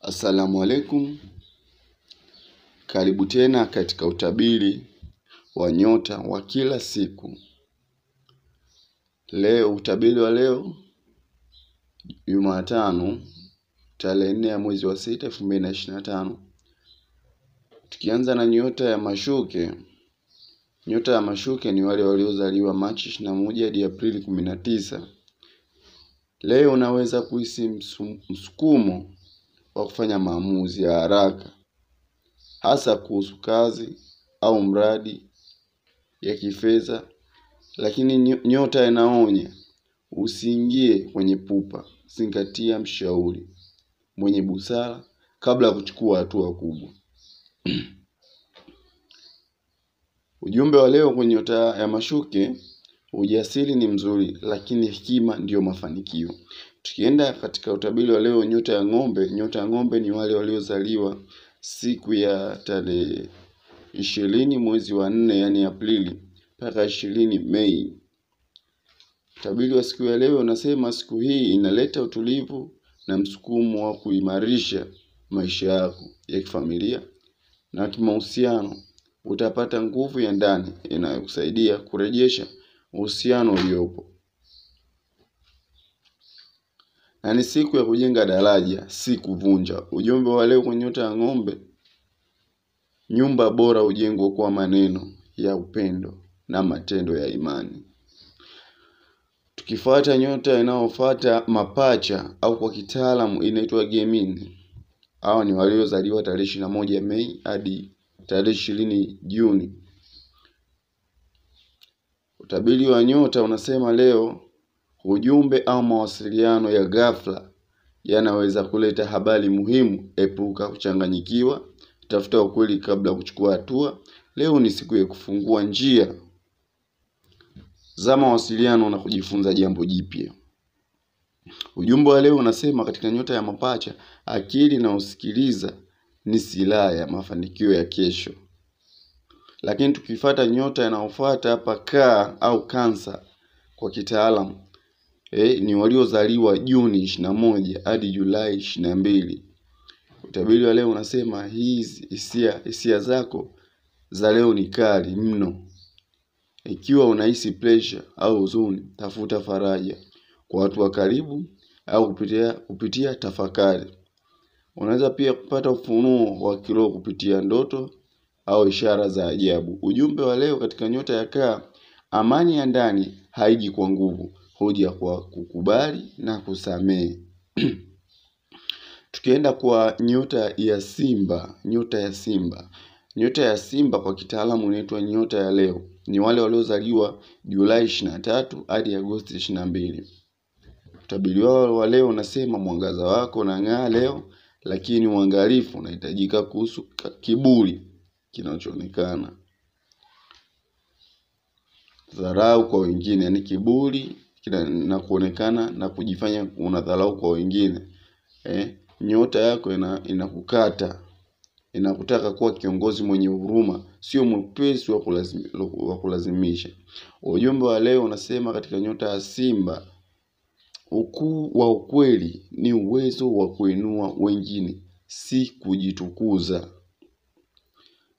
Assalamu alaikum, karibu tena katika utabiri wa nyota wa kila siku. Leo utabiri wa leo Jumatano tarehe 4 ya mwezi wa 6 2025. Tukianza na nyota ya mashuke. Nyota ya mashuke ni wale waliozaliwa Machi 21 hadi Aprili 19. Leo unaweza kuhisi msukumo wa kufanya maamuzi ya haraka, hasa kuhusu kazi au mradi ya kifedha, lakini nyota inaonya usiingie kwenye pupa. Zingatia mshauri mwenye busara kabla ya kuchukua hatua kubwa. Ujumbe wa leo kwenye nyota ya mashuke: ujasiri ni mzuri, lakini hekima ndiyo mafanikio. Tukienda katika utabiri wa leo, nyota ya ng'ombe. Nyota ya ng'ombe ni wale waliozaliwa siku ya tarehe 20 mwezi wa 4, yani Aprili, mpaka 20 Mei. Utabiri wa siku ya leo unasema siku hii inaleta utulivu na msukumo wa kuimarisha maisha yako ya kifamilia na kimahusiano. Utapata nguvu ya ndani inayokusaidia kurejesha uhusiano uliopo. Na ni siku ya kujenga daraja, si kuvunja. Ujumbe wa leo kwenye nyota ya ng'ombe: nyumba bora hujengwa kwa maneno ya upendo na matendo ya imani. Tukifuata nyota inayofuata, mapacha au kwa kitaalamu inaitwa Gemini. Hawa ni waliozaliwa tarehe 21 Mei hadi tarehe 20 Juni. Utabiri wa nyota unasema leo ujumbe au mawasiliano ya ghafla yanaweza kuleta habari muhimu. Epuka kuchanganyikiwa, tafuta ukweli kabla ya kuchukua hatua. Leo ni siku ya kufungua njia za mawasiliano na kujifunza jambo jipya. Ujumbe wa leo unasema katika nyota ya mapacha, akili na usikiliza ni silaha ya mafanikio ya kesho. Lakini tukifuata nyota inayofuata hapa, kaa au kansa kwa kitaalamu, ni waliozaliwa Juni 21 hadi Julai 22. Utabiri wa leo unasema hizi hisia zako za leo ni kali mno. Ikiwa unahisi pressure au huzuni, tafuta faraja kwa watu wa karibu au kupitia tafakari. Unaweza pia kupata ufunuo wa kiroho kupitia ndoto au ishara za ajabu. Ujumbe wa leo katika nyota ya kaa: amani ya ndani haiji kwa nguvu, huja kwa kukubali na kusamehe. Tukienda kwa nyota ya simba, nyota ya simba. Nyota ya simba kwa kitaalamu inaitwa nyota ya leo. Ni wale waliozaliwa Julai 23 hadi Agosti 22. Utabiri wao wa leo unasema mwangaza wako unang'aa leo, lakini uangalifu unahitajika kuhusu kiburi kinachoonekana, dharau kwa wengine, yani kiburi na kuonekana na kujifanya unadharau kwa wengine. Nyota yako inakukata, inakutaka kuwa kiongozi mwenye huruma, sio mwepesi wa kulazimisha. Ujumbe wa leo unasema katika nyota ya simba, ukuu wa ukweli ni uwezo wa kuinua wengine, si kujitukuza.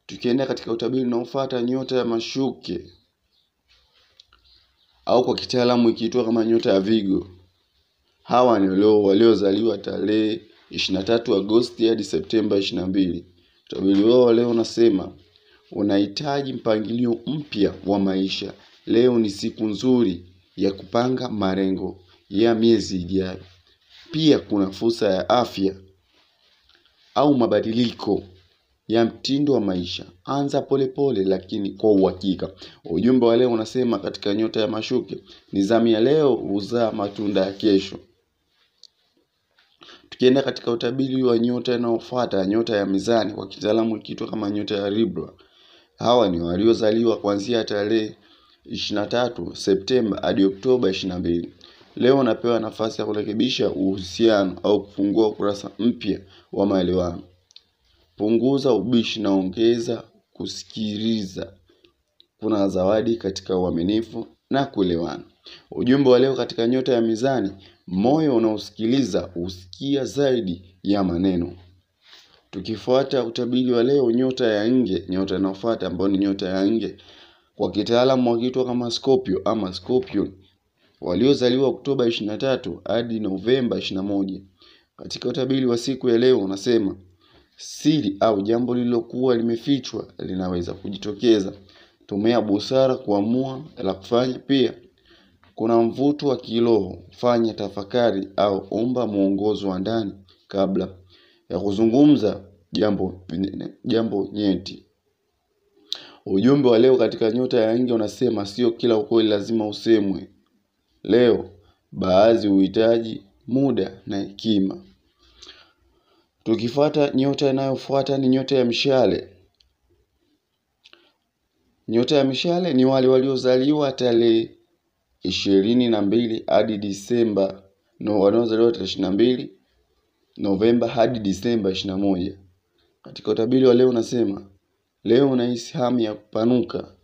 Tukienda katika utabiri unaofuata, nyota ya mashuke au kwa kitaalamu ikiitwa kama nyota ya Vigo. Hawa ni waliozaliwa tarehe 23 Agosti hadi Septemba 22. Utabiri wao leo unasema unahitaji mpangilio mpya wa maisha. Leo ni siku nzuri ya kupanga malengo ya miezi ijayo. Pia kuna fursa ya afya au mabadiliko ya mtindo wa maisha. Anza polepole lakini kwa uhakika. Ujumbe wa leo unasema katika nyota ya mashuke, nidhamu ya leo huzaa matunda ya kesho. Tukienda katika utabiri wa nyota inayofuata, nyota ya mizani kwa kitaalamu ikiitwa kama nyota ya Libra. Hawa ni waliozaliwa kuanzia tarehe 23 Septemba hadi Oktoba 22. Leo unapewa nafasi ya kurekebisha uhusiano au kufungua ukurasa mpya wa maelewano. Punguza ubishi na ongeza kusikiliza. Kuna zawadi katika uaminifu na kuelewana. Ujumbe wa leo katika nyota ya mizani: moyo unaosikiliza husikia zaidi ya maneno. Tukifuata utabiri wa leo, nyota ya nge, nyota inayofuata ambayo ni nyota ya nge, kwa kitaalamu wakiitwa kama Scorpio ama Scorpion, waliozaliwa Oktoba 23 hadi Novemba 21. Katika utabiri wa siku ya leo unasema siri au jambo lililokuwa limefichwa linaweza kujitokeza. Tumia busara kuamua la kufanya. Pia kuna mvuto wa kiroho, fanya tafakari au omba mwongozo wa ndani kabla ya kuzungumza jambo nyeti. Ujumbe wa leo katika nyota ya nge unasema sio kila ukweli lazima usemwe. Leo baadhi huhitaji muda na hekima. Tukifuata nyota inayofuata ni nyota ya mshale. Nyota ya mshale ni wale waliozaliwa tarehe 22 hadi Disemba, no, waliozaliwa tarehe 22 Novemba hadi Disemba 21. Katika utabiri wa leo unasema leo unahisi hamu ya kupanuka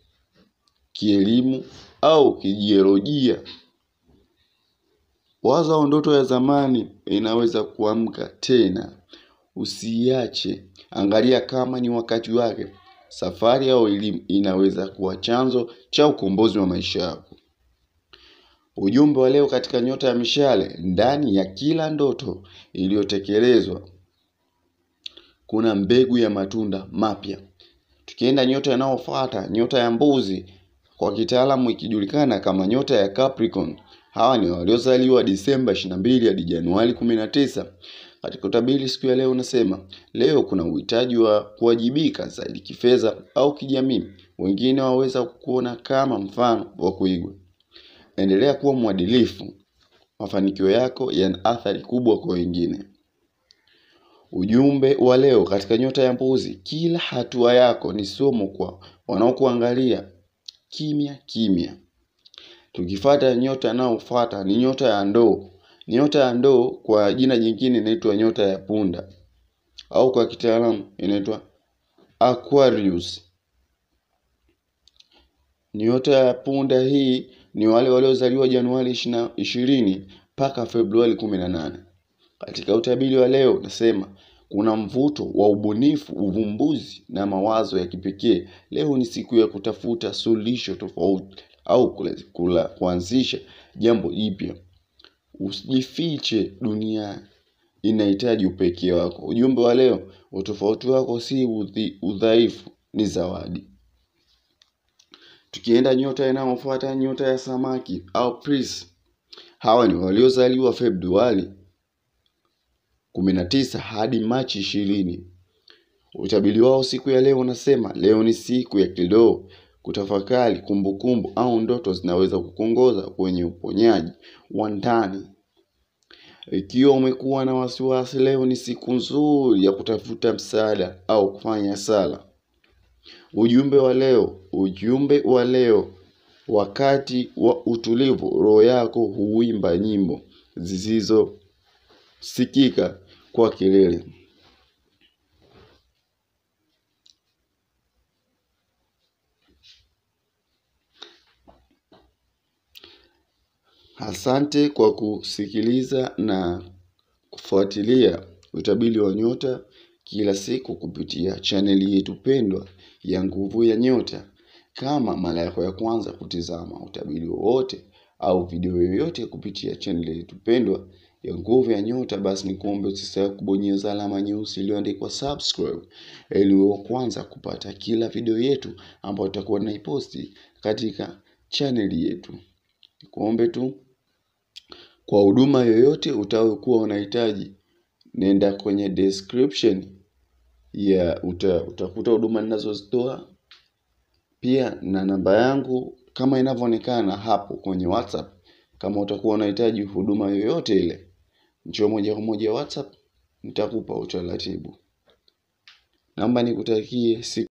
kielimu au kijiolojia. Wazo au ndoto ya zamani inaweza kuamka tena. Usiache, angalia kama ni wakati wake. Safari au elimu inaweza kuwa chanzo cha ukombozi wa maisha yako. Ujumbe wa leo katika nyota ya mishale, ndani ya kila ndoto iliyotekelezwa kuna mbegu ya matunda mapya. Tukienda nyota inayofuata, nyota ya mbuzi, kwa kitaalamu ikijulikana kama nyota ya Capricorn. Hawa ni waliozaliwa Disemba 22 hadi Januari 19. Katika utabiri siku ya leo unasema leo kuna uhitaji wa kuwajibika zaidi kifedha au kijamii. Wengine waweza kukuona kama mfano wa kuigwa. Endelea kuwa mwadilifu. Mafanikio yako yana athari kubwa kwa wengine. Ujumbe wa leo katika nyota ya mbuzi, kila hatua yako ni somo kwa wanaokuangalia kimya kimya. Tukifuata nyota inayofuata ni nyota ya ndoo. Nyota ya ndoo kwa jina jingine inaitwa nyota ya punda au kwa kitaalamu inaitwa Aquarius. Nyota ya punda hii ni wale waliozaliwa Januari 20 mpaka Februari 18. Katika utabiri wa leo nasema kuna mvuto wa ubunifu, uvumbuzi na mawazo ya kipekee. Leo ni siku ya kutafuta suluhisho tofauti au kuanzisha jambo jipya. Usijifiche, dunia inahitaji upekee wako. Ujumbe wa leo, utofauti wako si udhaifu, ni zawadi. Tukienda nyota inayofuata, nyota ya samaki au Pisces. Hawa ni waliozaliwa Februari 19 hadi Machi 20. Utabiri wao siku ya leo unasema leo ni siku ya kiroho, kutafakari, kumbukumbu au ndoto zinaweza kukuongoza kwenye uponyaji wa ndani. Ikiwa umekuwa na wasiwasi, leo ni siku nzuri ya kutafuta msaada au kufanya sala. Ujumbe wa leo, wakati wa utulivu, roho yako huimba nyimbo zisizosikika kwa kelele. Asante kwa kusikiliza na kufuatilia utabiri wa nyota kila siku kupitia chaneli yetu pendwa ya Nguvu ya Nyota. Kama mara yako ya kwanza kutizama utabiri wowote au video yoyote kupitia chaneli yetu pendwa ya Nguvu ya Nyota, basi nikuombe usisahau kubonyeza alama nyeusi iliyoandikwa subscribe ili uwe wa kwanza kupata kila video yetu ambayo tutakuwa tunaiposti katika chaneli yetu. Nikuombe tu, kwa huduma yoyote utayokuwa unahitaji, nenda kwenye description ya utakuta huduma ninazozitoa, pia na namba yangu kama inavyoonekana hapo kwenye WhatsApp. Kama utakuwa unahitaji huduma yoyote ile, njoo moja kwa moja WhatsApp, nitakupa utaratibu. Naomba nikutakie siku